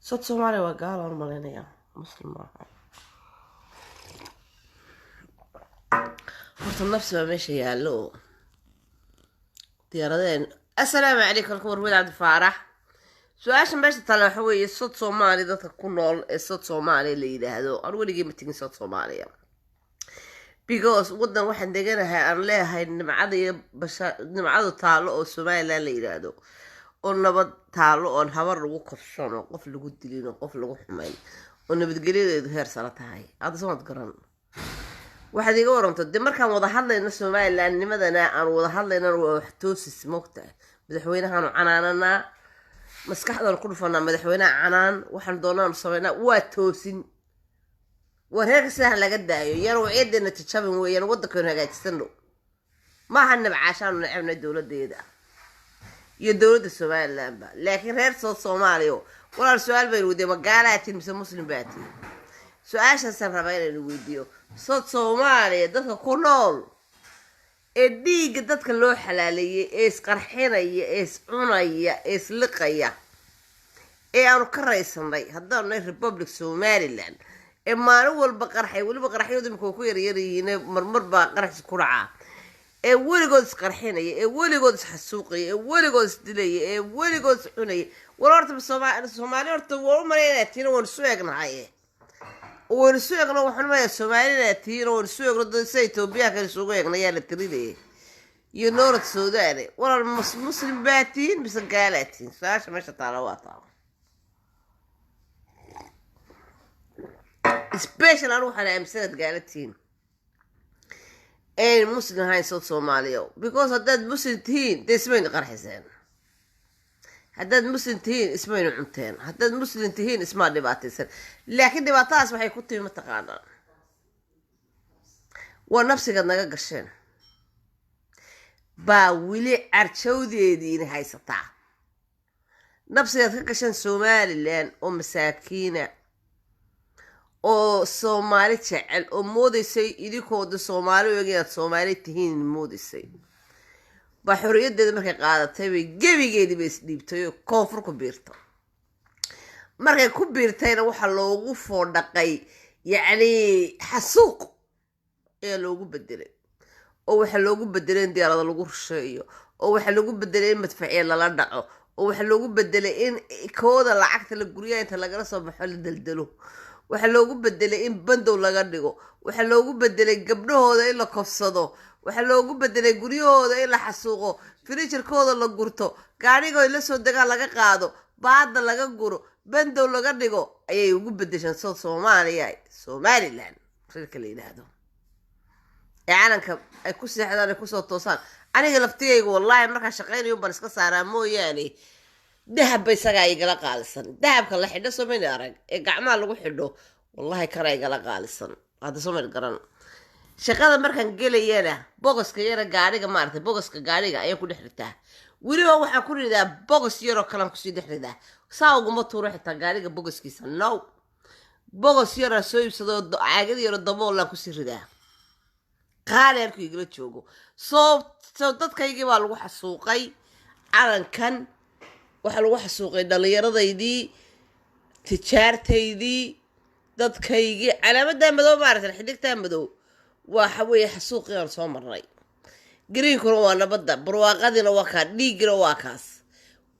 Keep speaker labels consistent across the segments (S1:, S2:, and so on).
S1: South Soomaaliya waa gaalo aan malaynayaa, muslim maaha. Horta nafsi baa meesha yaallo oo diyaaradeen. Assalaamu calaykum, halka warwed Cabdi Faarax. Su-aasha meesha taale waxa weeye, South Soomaaliya dadka ku nool ee South Soomaaliya la yidhaahdo, aan weligay ma tegin South Soomaaliya, because waddan waxaan deganahay aan leeyahay nimcada iyo basha nimcadu taalo oo Somaliland la yidhaahdo, oo nabad taalo, oon habar lagu kobsan oo qof lagu dilin oo qof lagu xumayn, oo nabadgelyadeedu heer sare tahay. Hadda soomad garan, waxaad iga warantay dee markaan wada hadlayno Somaliland nimadana aan wada hadlaynana waa wax toosis moogtahay. Madaxweynahaanu canaananaa, maskaxdaanu ku dhufanaa madaxweynaha canaan, waxaan doonaanu samaynaa, waa toosin. War reerka sidaa laga daayo, yaan wacyadeena jajabin weeyaan, waddankaynu hagaajisano. Maaha nabcaashaanu necebnay dowladeeda iyo dowladda Somalilandba, laakiin reer South Soomaaliya, walaal, su-aal baynu weydiiye: ma gaalaa tihin mise muslim baa tihin? Su-aashaasaan rabaa inaynu weydiiyo South Soomaaliya dadka ku nool ee dhiigga dadka loo xalaaleeyey, ee isqarxinaya, ee iscunaya, ee isliqaya, ee aanu ka raysanay haddaanu nahay Republic Somaliland, ee maalin walba qarxay, weliba qaraxyadu imika waa ku yaryaryihiin, marmar baa qaraxis ku dhacaa, ee weligood isqarxinaya, ee weligood isxasuuqaya, ee weligood isdilaya, ee weligood iscunaya. War horta Soomaali horta waa u malaynaya tiina waynu isu egnahay, waynu isu egno. Waxaan umaleyaa Soomaalina tiina waynu isu egno, dad sida Etoobiyaanka isugu egna yaa la tirinaya iyo North Sudan. Walaal, muslim baa tihiin mise gaalaa tihiin? Su-aasha meesha taala waa taa. Special anigu waxaan aaminsanaad gaala tihiin ayn muslim ahayn South Soomaaliya, because haddaad muslim tihiin dee ismayna qarxiseen, haddaad muslim tihiin ismayna cunteen, haddaad muslim tihiin ismaa dhibaataysan. Laakiin dhibaatadaas waxay ku timi mataqaanaa, waa nafsigaad naga gasheen baa weli carjawdeediina haysataa. Nafsigaad ka gasheen Somaliland oo masaakiina oo Soomaali jecel oo moodaysay idinkooda Soomaali og inaad Soomaali tihiin moodaysay, baa xorriyaddeeda markay qaadatay bay gebigeedii bay isdhiibtay oo koonfur ku biirtay. Markay ku biirtayna waxaa loogu foodhaqay, yacni xasuuq ayaa loogu bedelay, oo waxaa loogu bedelay in diyaarada lagu rusheeyo, oo waxaa loogu bedelay in madfaciya lala dhaco, oo waxaa loogu bedelay in kooda lacagta la guryaha inta lagala soo baxo la deldelo, waxaa loogu bedelay in bandow laga dhigo, waxaa loogu bedelay gabdhahooda in la kofsado, waxaa loogu bedelay guryahooda in la xasuuqo, firijarkooda la gurto, gaadhigooda la soo degaan laga qaado, baada laga guro, bandow laga dhigo ayay ugu bedesheen South Soomaaliya. Somaliland reerka la yidhaahdo ee calanka ay ku seexdaan ay kusoo toosaan, aniga laftigayga wallaahi markaan shaqaynayo baan iska saaraa mooyaane, dahabba isagaa igala qaalisan. Dahabka la xidho somayna arag ee gacmaha lagu xidho, wallahi kana igala qaalisan. Hadda somayna garan, shaqada markaan gelayana bogoska yara gaadhiga, maaragtay, bogoska gaadhiga ayaan ku dhex ritaa. Weliba waxaan ku ridaa bogos yaroo kalaan kusii dhex ridaa, saa uguma tuuro xitaa gaadhiga bogoskiisa. No, bogos yaraa soo iibsado, caagada yaro daboolaan kusii ridaa, qaali halkuu igala joogo. Soo dadkaygii baa lagu xasuuqay calankan, waxaa lagu xasuuqay dhallinyaradaydii, tijaartaydii, dadkaygii. Calaamadaa madow maaragtan, xidigtaa madow waxa weeye xasuuqii aan soo marnay. Greenkuna waa nabadda, barwaaqadiina waa kaa, dhiiggina waa kaas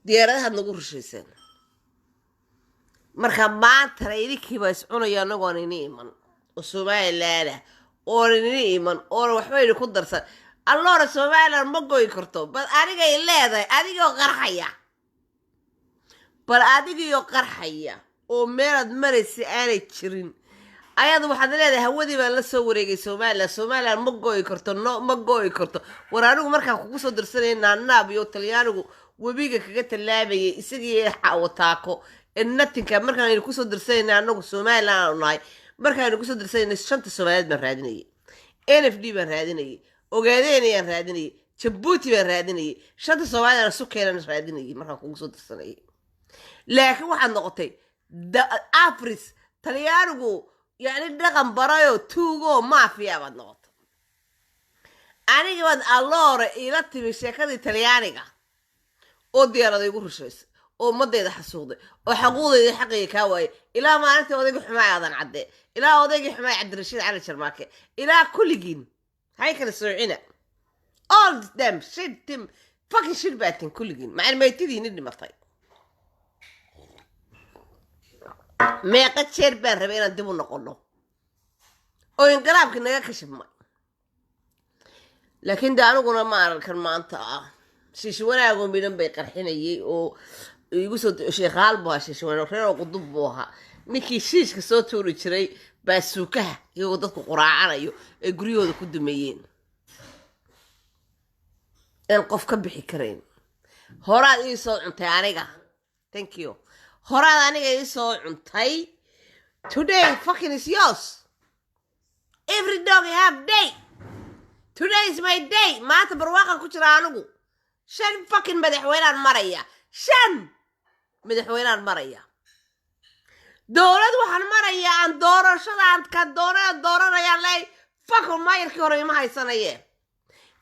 S1: diyaaradahaad nagu rushayseen. Marka maantana idinkiibaa iscunaya, anagoon ini iman oo Somaliland ah oon ini iman oona waxba idinku darsan. Alloora Somaliland ma goy karto, bal adigay leedahay, adigoo qarxaya, bal adigiyoo qarxaya oo meelaad maraysa aanay jirin ayaad waxaad leedahay hawadii baan la soo wareegay Somaliland, Somaliland ma go'i karto, no, ma go'i karto. War anigu markaan kugu soo dirsanaya naanaab iyo Talyaanigu webiga kaga tallaabayay isagii wataako ee natinka, markaan aynu kusoo dirsanayna anagu Somaliland aanu nahay, markaaynu kusoo dirsanayna shanta Soomaaliyeed baan raadinayay, NFD baan raadinayay, Ogaadeen ayaan raadinayay, Jabuuti baan raadinayay, shanta Soomaaliyad aan isu keenan raadinayay markaan kugu soo dirsanayay. Laakiin waxaad noqotay afris Talyaanigu, yacni dhaqan barayoo tuugoo maafiya baad noqotay. Aniga baad alloore iila timi sheekadii Talyaaniga oo diyaarada igu rushaysay. Oo ummadayda xasuuqday oo xaquuqdayda, xaqayga kaa waayay, ilaa maalintii odaygii xumaay Aadan Cadde, ilaa odaygii xumaay Cabdirashiid Cali Sharmaake, ilaa kulligiin hay kala soocina. All them shit, them fucking shit baatin kulligiin, macalmaytidiini dhimatay. Meeqa jeer baan rabay inaan dib u noqono oo inqilaabkii naga kashifmay, laakiin de aniguna ma arkan. Maanta ah shiishi wanaagoo midhan bay qarxinayay oo igu soo sheekhaal buu ahaa. Shiishi wanaag reer oo qudub buu ahaa, ninkii shiishka soo tuuri jiray baasuukaha iyagoo dadku quraacanayo ay guryahooda ku dumeeyeen aan qof ka bixi karayn. Horaad ii soo cuntay aniga, thank you. Horaad aniga ii soo cuntay. Today fucking is yours. Every dog have day. Today is my day. Maanta barwaaqan ku jira anigu. Shan fucking madaxweynaan maraya, shan madaxweynaan maraya, dowlad waxaan marayaa aan doorashadaan ka doonaan dooranayaan ley. Fucking maayarkii hore ima haysanaye.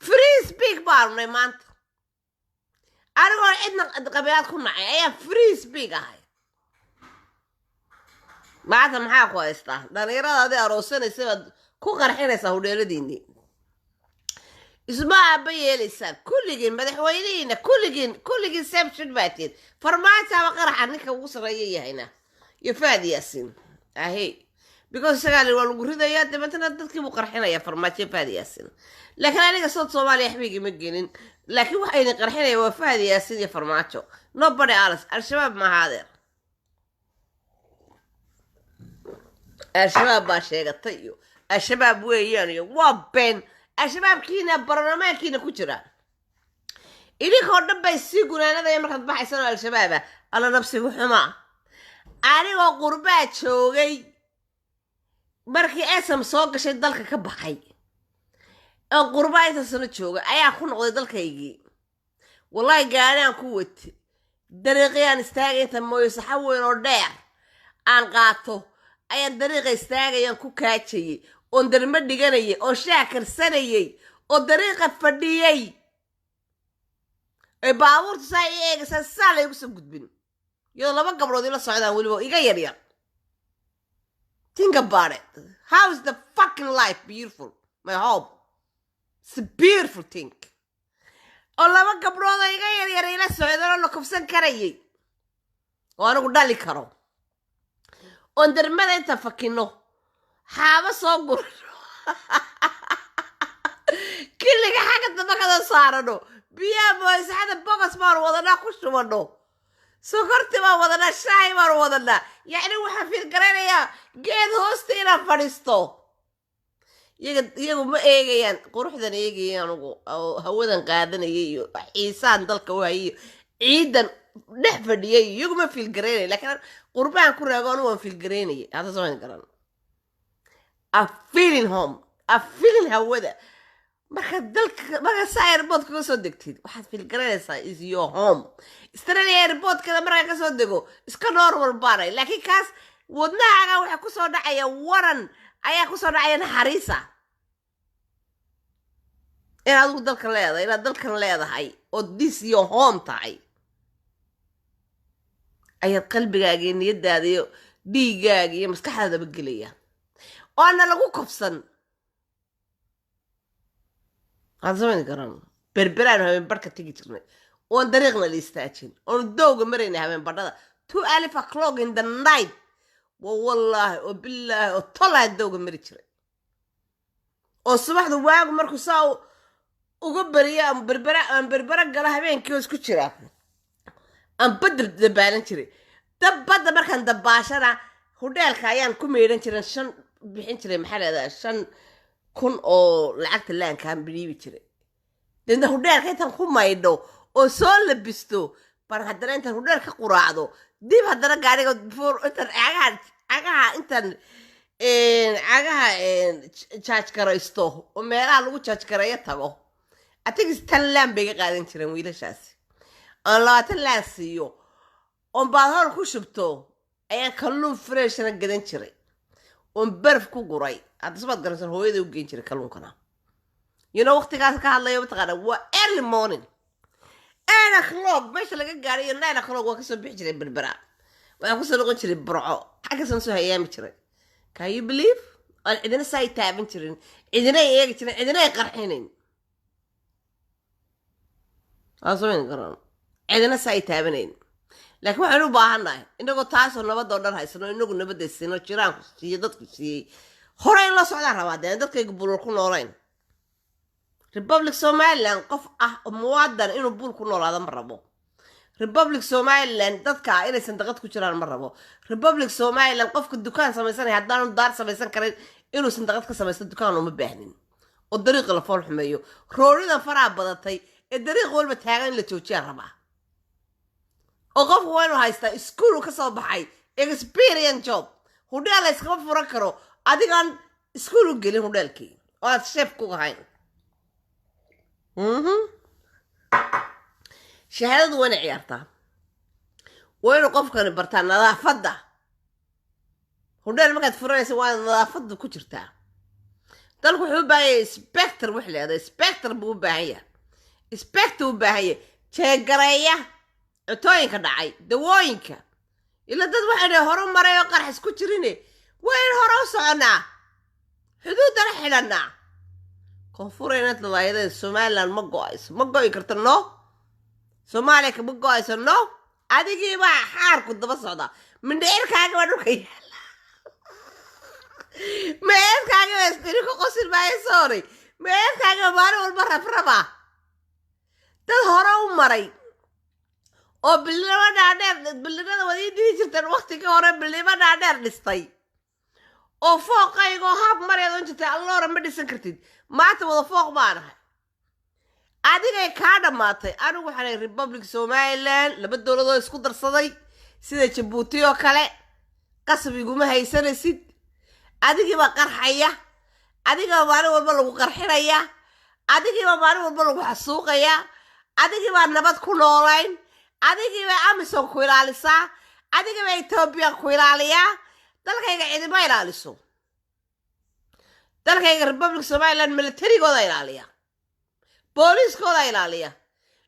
S1: Free speak baanu maanta. Anigoo cidna qabilaad ku nacay ayaa free speak ahay maanta. Maxaa ku haystaa? Dhalinyarada adi aroosanaysa baad ku qarxinaysaa hudheeladiinii. Isma aaba yeelaysaan kulligiin, madaxweynihiina kulligiin, kulligiin same shit baatiin. Farmaajaaba qaraxa ninka ugu sarreeya yahayna iyo Faad Yaasiin ahe, because isagaa waa lagu ridayaa, dabeetana dadkii buu qarxinaya, Farmaajo, Faad Yaasiin. Laakiin aniga South Soomaaliya waxba ma gelin, laakiin waxa idin qarxinaya waa Fahad Yaasiin iyo Farmaajo, nobody else. Al-Shabaab maaha, adeer. Al-Shabaab baa sheegatay iyo Al-Shabaab weeyaan iyo waa been. Al-Shabaabkiina baarlamaankiina ku jira, idinkoo dhan bay sii gunaanadaya markaad baxaysan oo Al-Shabaaba. Alla nabsigu xumaa. Anigoo qurbaa joogay markii esam soo gashay dalka ka baxay oo qurbaa inta sano jooga ayaa ku noqday dalkaygii. Wallaahi gaadhaan ku wate, dariiqyaan istaagay inta mooyo saxa weyn oo dheer aan qaato ayaan dariiqa istaagayaan ku kaajayay oon darmo dhiganayay oon shaah karsanayay oo dariiqa fadhiyey ee baabuurta saa i eegaysaa, saa laygu soo gudbin, iyadoo laba gabdhood ila socdaan weliba iga yaryar. Think about it. How is the fucking life beautiful? My hope, it's a beautiful thing. Oo laba gabdhood oo iga yaryar ila socdaan oo la kufsan karayay oo anigu dhali karo, oon darmada inta fakino xaabo soo gurano, kiliga xagga dambe kada saarano, biyaha moosaxada bogos baan wadanaa ku shubano, sokorti baan wadanaa, shaahi baan wadanaa. Yacni waxaan fiilgaraynayaa geed hoosta inaan fadhiisto. Iyaga iyagu ma eegayaan quruxdan eegayay anugu oo hawadan qaadanayay iyo xiisaan dalka u hayay iyo ciidan dhex fadhiyay. Iyagu ma fiilgaraynay, laakiin qurbahan ku raago anigu waan fiilgaraynayay. Hadda soo garan a feeling home, a feeling hawada. Marka dalka marka saa airport kaga soo degtid, waxaad fiilgaraynaysaa is your home. Australia airportkada markaa kasoo dego iska normal baanay, laakiin kaas wadnahaaga waxaa kusoo dhacaya waran ayaa kusoo dhacaya naxariisa inaad adigu dalkan leedahay, inaad dalkan leedahay oo this your home tahay ayaad qalbigaaga iyo niyadaada iyo dhiigaaga iyo maskaxdaadaba gelaya oona lagu kobsan. Waxaad samayn karan Berberaan habeen barhka tegi jirnay oon dariiqna la istaajin oon dowga maraynay habeen badhada 12 o'clock in the night. Wa wallaahi oo bilaahi oo tolaa dowga mari jiray oo subaxda waagu markuu saa uga beriyo aan Berbera, aan Berbera galo habeenkii oo isku jira aan badda dabaalan jiray. Dab badda markaan dabaashana hudheelka ayaan ku meydhan jiray, shan bixin jiray, maxaa leedahay, 5000 oo lacagta laankaan bidhiibi jiray. Deedna hudheelka intaan ku maydho oo soo labisto baan haddana intaan hudheel ka quraacdo dib haddana gaariga before intaan cagaha intaan cagaha jaaj garaysto oo meelaha lagu jaaj gareeyo tago. I think it's 10 laan bay ga qaadan jireen wiilashaasi. Oon 20 laan siiyo oon baadhoor ku shubto ayaan kalluun freshna gadan jiray oon baraf ku guray. Hadda subaad garansan hooyada u geyn jiray kalluunkana. Waqtigaas ka hadlayo mataqaana waa early morning. 8 o'clock meesha laga gaadhay iyo 9 o'clock waa kasoo bixi jiray Berbera, waxaan kusoo noqon jiray Burco, xaggaasaan soo hayaami jiray. Can you believe? Aan cidina saa ay taaban jirin, cidina ay eegi jirin, cidina ay qarxinin. Waa samayn garan, cidina saa ay taabanayn. Laakiin waxaynu u baahannahay, inagoo taasoo nabadoo dhan haysano, inagu nabadda siino, jiraanku siiyo, dadku siiyey, hore in la socdaan rabaa dee, dadkayga bulal ku noolayn. Republic Somaliland qof ah oo muwaadan inuu buul ku noolaado ma rabo. Republic Somaliland dadka inay sandaqad ku jiraan ma rabo. Republic Somaliland qofka dukaan samaysanaya, haddaanu daar samaysan karin, inuu sandaqad ka samaysto dukaan uma baahnin oo dariiqa la fool xumeeyo. Rooridan faraha badatay ee dariiq walba taagan in la joojiyaan rabaa, oo qofku waa inuu haystaa iskuul ka soo baxay, experience, job. Hudheel la iskama furan karo adigaan iskuul u gelin hudheelkii oo aad chef ku ahayn. Shahaadadu waa inay ciyaartaa. Waa inuu qofkani bartaa nadaafadda. Hudheel markaad furanaysa waa nadaafadda ku jirtaa. Dalku wuxuu u baahan yahay inspector. Wax leedahay inspector buu u baahan yahay. Inspector u baahan yahay jeegareeya cuntooyinka dhacay, dawooyinka. Ila dad waxay dhahay horu maray oo qarxis ku jirine. Wayn hore u soconnaa, xuduuddana xidhannaa. Koonfurayna lalaayadeen Somaliland ma go-ayso, ma go'i karto. No, Soomaaliya kama go-ayso. No, adigiibaa xaarku daba socda, mindhicirkaaga baa dhulka yaala, meedkaaga baa istiri ku qosil maayo. Sorry, meedkaaga maalin walba rabraba. Dad hore u maray oo bilnimo dhaadheer, bilnimada wad ii dhihi jirteen waktigii hore, bilnimo dhaadheer dhistay oo fooqaygoo hab mareed oon jirtay, alloora ma dhisan kartid. Maanta wada fooq baan ahay. Adigay kaa dhammaatay. Anigu waxaan ahay Republic Somaliland, laba dowladoo isku darsaday sida Jabuuti oo kale. Qasab iguma haysanaysid. Adigiibaa qarxaya, adigaba maalin walba lagu qarxinaya, adigiibaa maalin walba lagu xasuuqaya, adigiibaa nabad ku noolayn, adigiibaa AMISOM ku ilaalisaa, adigibaa Etoobiya ku ilaaliyaa. Dalkayga cidima ilaaliso. Dalkayga Republic Somaliland militarigooda ilaaliya, booliiskooda ilaaliya,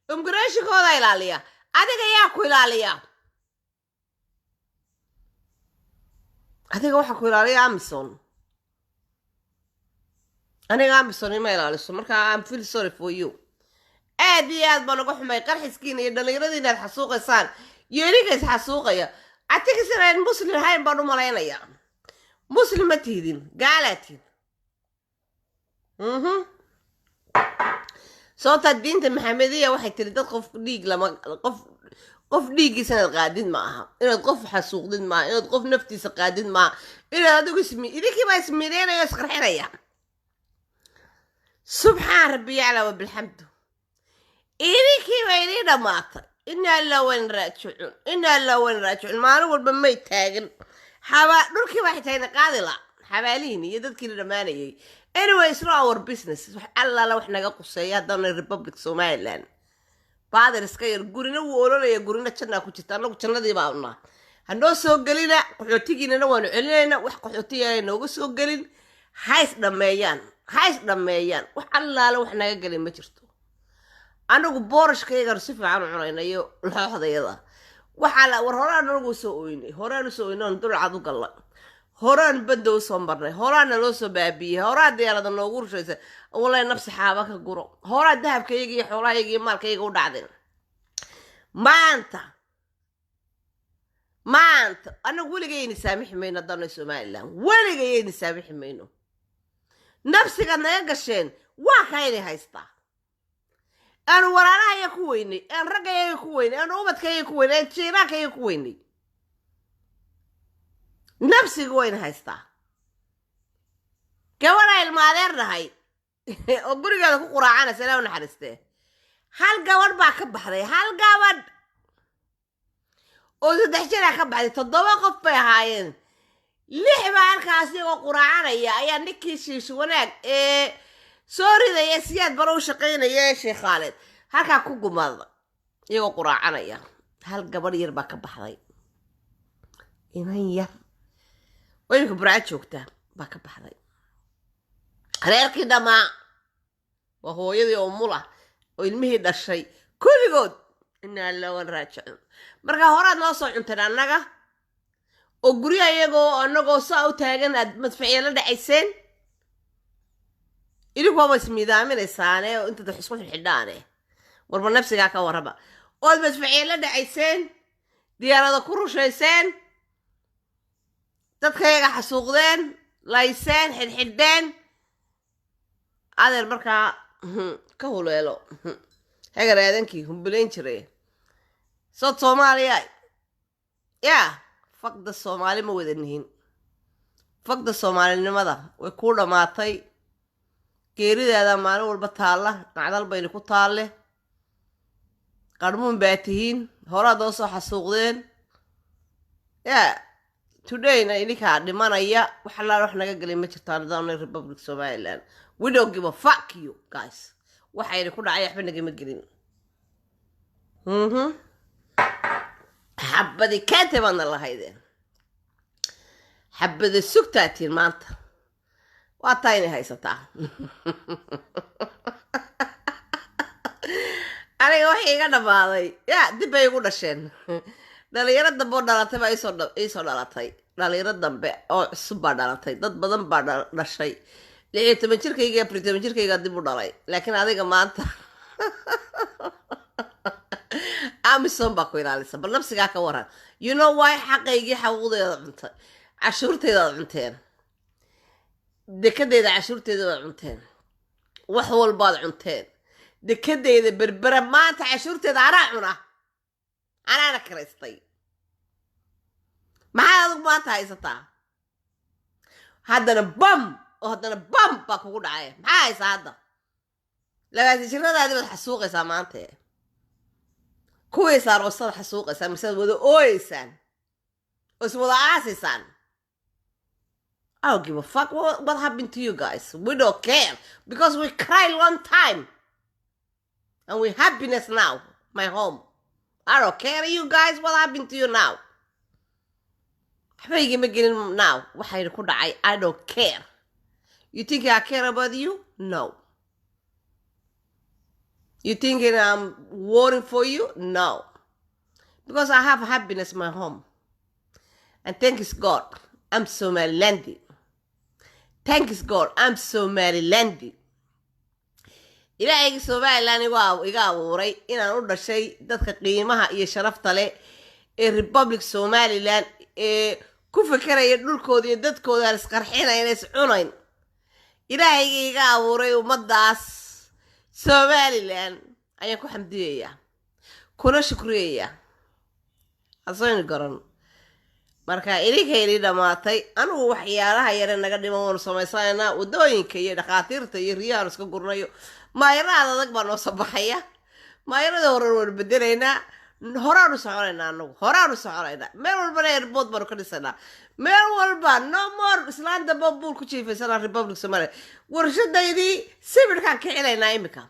S1: immigrationkooda ilaaliya. Adiga yaa ku ilaaliya? Adiga waxaa ku ilaaliya AMISOM. Aniga AMISOM ima ilaaliso. Marka I'm feel sorry for you. Aad iyo aad baan uga xumay qarxiskiina iyo dhallinyaradiina aad xasuuqaysaan iyo idinka is xasuuqaya. Atigis inaan Muslim ahayn baan u malaynaya. Muslim ma tihidin, gaalaa tihin. Sababtaa diinta Maxamediya waxay tiri dad qof dhiig lama, qof dhiiggiisa inaad qaadid ma aha, inaad qof xasuuqdid maaha, inaad qof naftiisa qaadid maaha, inaad adigu ismi. Idinkii baa ismideynaya o isqarxinaya. Subxaan rabbi yacla wa bilxamdu. Idinkii baa idiin dhammaatay. Inaa lillahi wa inaa raajicuun, inaa lillahi wa inaa raajicuun. Maalin walba may taagan xabaa dhulkii baa xitaa ina qaadi la xabaalihiin iyo dadkiina dhammaanayay. Anyway, it's not our business. Wax allaala wax naga quseeya haddaana Republic Somaliland baadir iska yar. Gurina wuu ololaya, gurina jannaa ku jirta. Annagu jannadii baanu hanoo soo gelina. Qaxootigiinana waanu celinayna. Wax qaxootiyaana nooga soo gelin. Hays dhammeeyaan, hays dhammeeyaan. Wax allaala wax naga gelin ma jirto. Anagu boorashkayagaanu si fiican u cunayna iyo looxdayada. Waxaa la war horaan anagu soo oynay, horaan usoo oynay, oon dulcad u gallay, horaan badda usoo marnay, horaana loo soo baabiyey, horaa diyaarada noogu rushaysa. Wallahi nafsi xaaba ka guro. Horaa dahabkayaga iyo xoolahayaga iyo maalkayaga u dhacdeen. Maanta anagu weligayayna saamixi mayno haddaanu Somaliland. Weligayayna saamixi mayno. Nafsigaad naga gasheen waa kaa inay haystaa. Aanu walaalahaya ku weynay, aan raggayaga ku weynay, aanu ubadkayaga ku weynay, aan jiiraankayaga ku weynay, nafsiga wayna haystaa. Gabadha ilmaadeer nahay oo gurigeeda ku quraacanaysa, ilaa u naxariistee, hal gabadh baa ka baxday. Hal gabadh oo 3 jiraa ka baxday. Toddoba qof bay ahaayeen, lix baa halkaas iyagoo quraacanaya ayaa ninkii Shiish Wanaag ee soo ridaya, Siyaad Bare u shaqaynaya ee Sheekh Khaaleed, halkaa ku gumaada iyagoo quraacanaya. Hal gabadh yar baa ka baxday, inan yar oo iminka Burca joogta baa ka baxday. Reerkii dhammaa waa hooyadii oo mula oo ilmihii dhashay kulligood. Inaa lillahi wa raajicuun. Marka horaad noo soo cunteen annaga oo guryaha iyagoo annagoo saa u taagan aad madfaciya la dhacayseen. Idinku waaba ismiidaaminaysaane oo intaad wax isku xidxidhaane. Warba nafsigaa ka warraba, ood madfaciya la dhacayseen, diyaarada ku rushayseen, dadkayaga xasuuqdeen, layseen, xidhxidheen. Adeer, markaa ka huleelo hegar aadankii humbulayn jiray. Sood Soomaaliya yaa faqda Soomaali ma wada nihin. Faqda Soomaalinimada way kuu dhammaatay. Geeridaada maalin walba taalla, nacdal bayna ku taalle. Qarmuun baa tihiin, horaad oo soo xasuuqdeen. Yaa todayna idinkaa dhimanaya. Wax allaala wax naga gelay ma jirto. Anadaana Republic Somaliland, we don't give a fuck you guys. Waxayna ku dhacay waxba nagama gelin. Xabadi keentay baadna lahaydeen, xabada sugtaatiin. Maanta waa taa inay haysataa. Aniga waxay iga dhammaaday, ya dib bay igu dhasheen. Dhalinyaro dambe oo dhalatay baa iisoo dhalatay. Dhalinyaro dambe oo cusub baa dhalatay. Dad badan baa dhashay. 16 jirkayga, 14 jirkayga dib u dhalay. Laakiin adiga maanta AMISOM baa ku ilaalisa. Bal nafsigaa ka waran. You know why? Xaqaygii, xaquuqdeeda cuntay, cashuurteydaad cunteen, dekadeyda cashuurteeda baad cunteen, wax walbaad cunteen. Dekadeyda Berbera maanta cashuurteeda anaa cuna, anaana kiraystay. Maxaad adigu maanta haysataa? Haddana bam oo haddana bam baa kugu dhacay. Maxaa haysaa hadda? 20 jiradaadii baad xasuuqaysaa maanta, kuwii saaroosaad xasuuqaysaa, misead wada ooyeysaan oo is wada aasaysaan. I don't give a fuck what happened to you guys. We don't care because we cry long time and we happiness now. My home. I don't care you guys what happened to you now. Waxba igama gelin now. Waxayna ku dhacay, I don't care. You think I care about you? No. You thinking I'm worrying for you? No. Because I have happiness in my home. And thank God, I'm Somalilandi. Thank God, I'm Somalilandi. Ilaahayga Somaliland iga abuuray inaan u dhashay dadka qiimaha iyo sharafta leh ee Republic Somaliland ee ku fekeraya dhulkooda iyo dadkooda, aan isqarxinayn, is cunayn. Ilaahayga iga abuuray ummadaas Somaliland ayaan ku xamdiyayaa, kuna shukriyayaa. Asoynu garan. Marka idinkaydii dhammaatay. Anigu waxyaalaha yare naga dhiman waanu samaysanaynaa, wadooyinka iyo dhakhaatiirta iyo riyahaanu iska gurnayo. Maayarada adag baa noo soo baxaya. Maayarada hore waanu bedelaynaa. Horaanu soconaynaa, anagu horaanu soconaynaa. Meel walbana airport baanu ka dhisanaa, meel walba. No more islaan dambe buul ku jiifaysanaa Republic Somalia. Warshadaydii sibidhkaan kicinaynaa imika,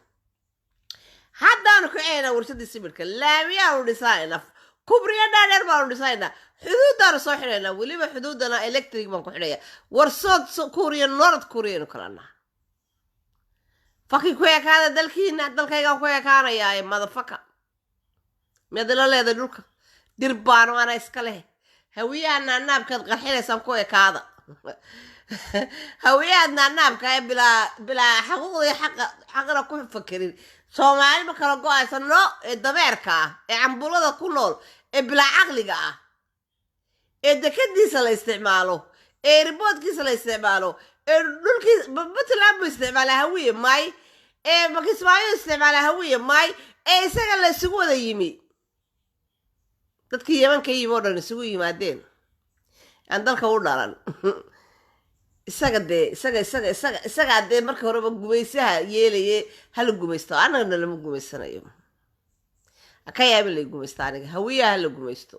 S1: haddaanu kicinaynaa warshadii sibidhka. Laamiyaanu dhisaanaynaa, kubriya dhaadheer baanu dhisaynaa, xuduudaanu soo xidhaynaa. Weliba xuduudana electric baan ku xidhaya. War South Korea, North Koreanu kalana fucking ku ekaada dalkiina. Dalkaygaan ku ekaanayaa ee motherfucker. Miyaad ila leedahay dhulka dir baano ana iska leh? Hawiyaha naanaabkaad qarxinaysaan ku ekaada. Hawiyaha naanaabka ee bilaa xaquuqdii, xaqa xaqna ku fakerin, Soomaali ma kala go-aysa. No, ee dameerka ah, ee cambulada ku nool, ee bilaa caqliga ah, ee dekadiisa la isticmaalo, ee airportkiisa la isticmaalo, ee dhulkiisa Puntland buu isticmaalaa Hawiye may, ee Makismaayo isticmaalaa Hawiye may, ee isaga la isugu wada yimi, dadkii Yeman ka yimi oo dhan isugu yimaadeen, aan dalka u dhalan. Isaga dee isaga isagaa dee marka horeba gumaysaha yeelaye. Hala gumaysto, annagana lama gumaysanayo. Ka yaabin lay gumaysta aniga. Hawiyaha hala gumaysto,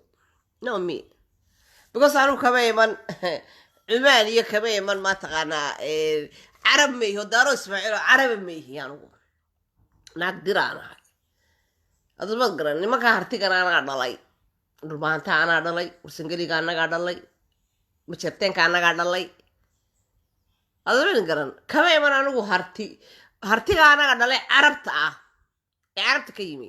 S1: no me, because anigu kama iman Cumaan iyo kama iman, ma taqaanaa, Carab ma ihi, daaro Ismaaciil oo Caraba ma ihi. Anigu naag diraan ahay, adumad garan. Nimanka Hartigana anaa dhalay, Dhulbaanta anaa dhalay, Warsangeliga annagaa dhalay, Majarteenka annagaa dhalay, adumad garan. Kama iman anigu Harti. Hartiga anaga dhalay, Carabta ah ee Carabta ka yimi.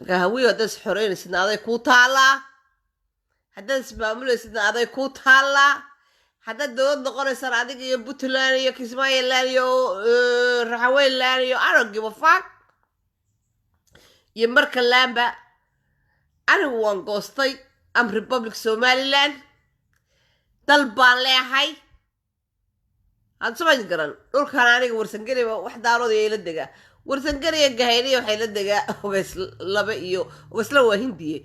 S1: Marka Hawiyo, haddaad is xoreynaysidna aday kuu taallaa, haddaad ismaamulaysidna aday kuu taallaa, haddaad dowlad noqonaysaan adiga iyo Puntland iyo Kismaayoland iyo Raxaweynland iyo I don't give a fuck iyo markalaanba, anigu waan goostay. Am Republic Somaliland, dal baan leehay. Hadda samayn garan dhulkan aniga Warsangeliba wax Daarood ila degaa, Warsangeliya Gahayriya waxay la degaa Ogeys laba iyo Ogeysla waa Hindiye.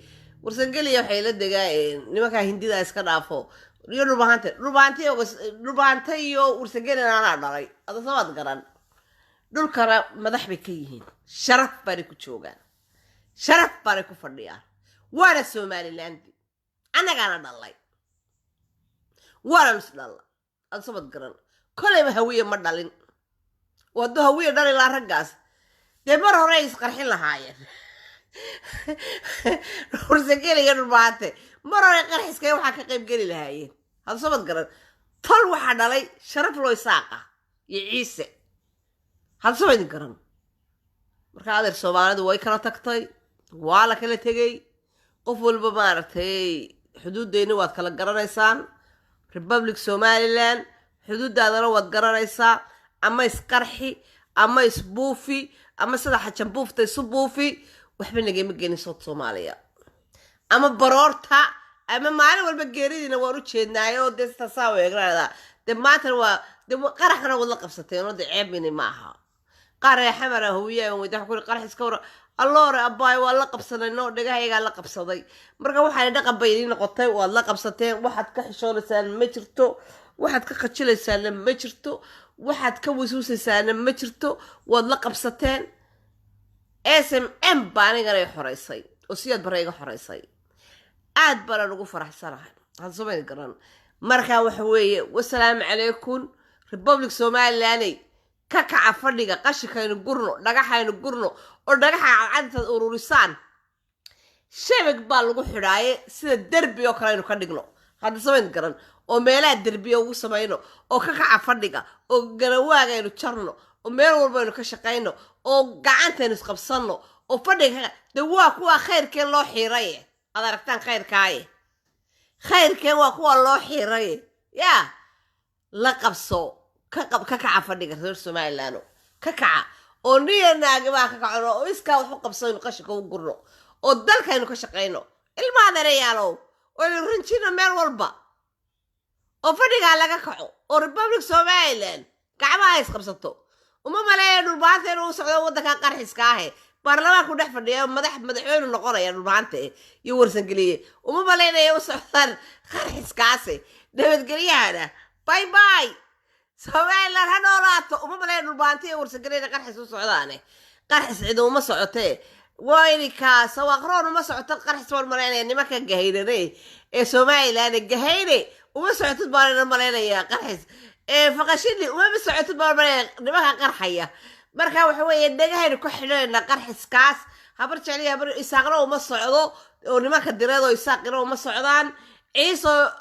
S1: Warsangeliya waxay la degaa nimankaa Hindida iska dhaafo iyo Dhulbahante, Dhulbahante, Ogeys, Dhulbahante iyo Warsangelina anaa dhalay. Hadda samaad garan, dhulkana madax bay ka yihiin, sharaf baanay ku joogaan, sharaf baanay ku fadhiyaan, waana Somaliland, annagaana dhalay, waana nus dhalla. Hadda samad garan, kolayba Hawiye ma dhalin oo hadduu Hawiye dhali lahaa raggaas dee mar hore ay isqarxin lahaayeen. Warsangeli iyo Dhulbaante mar hore qarxiska waxaa ka qayb geli lahaayeen. Hadda samad garan, tol waxaa dhalay sharaf loo Isaaqa iyo Ciise. Hadda samad garan, marka adeer, Soomaalidu way kala tagtay, waa la kala tegey. Qof walba maaragtay xuduuddeyni waad kala garanaysaan. Republic Somaliland xuduuddaadana waad garanaysaa. Ama isqarxi ama isbuufi ama sida xajan buufta isu buufi, waxba nagama gelin South Soomaaliya ama baroorta ama maalin walba geeridiina waan u jeednaayo. Dee sitaasaa u eegnaada, dee maantana waa dee qaraxna waad la qabsateen oo dee ceebini ma aha. Qaar ee Xamara Hawiye aan weyda ku qarax iska wara alloore abbaay, waa la qabsanay, no dhagahayagaa la qabsaday. Marka waxaana dhaqan bay idiin noqotay, waad la qabsateen. Waxaad ka xishoonaysaan ma jirto, waxaad ka qajilaysaanna ma jirto, waxaad ka wasuusaysaana ma jirto, waad la qabsateen. SMM baa anigana xoreysay oo Siyaad Bare iga xoreysay, aad baana ugu faraxsanahay. Hadsamay garan, marka waxa weeye, wasalaamu calaykum. Republic Somalilaney, ka kaca fadhiga, qashinkaynu gurno, dhagaxaynu gurno, oo dhagaxa cadcadintaad ururisaan shabag baa lagu xidhaaye, sida derbi oo kale aynu ka dhigno. Hadda samayn garan, oo meelaha derbiya ugu samayno, oo ka kaca fadhiga, oo garawaagaynu jarno, oo meel walba aynu ka shaqayno, oo gacantaynu isqabsanno, oo fadhiga de waa kuwa khayrkeen loo xiiraye. Aad aragtaan khayrkaaye, khayrkeen waa kuwa loo xiiraye. Yaa la qabso, ka kaca fadhiga reer Somaliland, ka kaca oo niya naagibaa ka kacno, oo iskaa wax u qabsaynu, qashinka u gurno, oo dalkaynu ka shaqayno, ilmaadereyaalow, oo aynu rinjino meel walba, oo fadhigaa laga kaco, oo Republic Somaliland gacmaha isqabsato. Uma maleeya Dhulbaanta inuu u socdo waddanka qarxiska ahe baarlamaanku dhex fadhiya, madax madaxweynu noqonaya Dhulbaante iyo Warsangeliye. Uma malaynaya u socdaan qarxiskaasi. Nabadgelyahana, bye bye, Somaliland ha noolaato. Uma maleeya Dhulbaante iyo Warsangeliye qarxis u socdaane. Qarxis cidi uma socotee, waynika sawaaqroon uma socoto qarxis. Waan malaynaya nimanka Gahaynane ee Somaliland, Gahayne uma socotid baan malaynayaa qarxis. Ee Faqashini umama socotid baan malaynaya nimanka qarxaya. Marka waxa weeye, dhegahaynu ku xidhanayna qarxiskaas. Habar Jecliya, Habar Isaaqna uma socdo, oo nimanka Direedoo Isaaqina uma socdaan, Ciisoo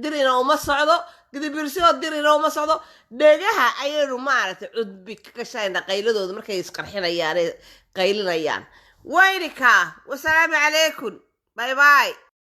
S1: Dirina uma socdo, Gidibirsioo Dirina uma socdo. Dhegaha ayaynu maaragtay cudbi ka gashayna qayladooda markay isqarxinayaan ee qaylinayaan. Waynika, wasalaamu calaykum, bye bye.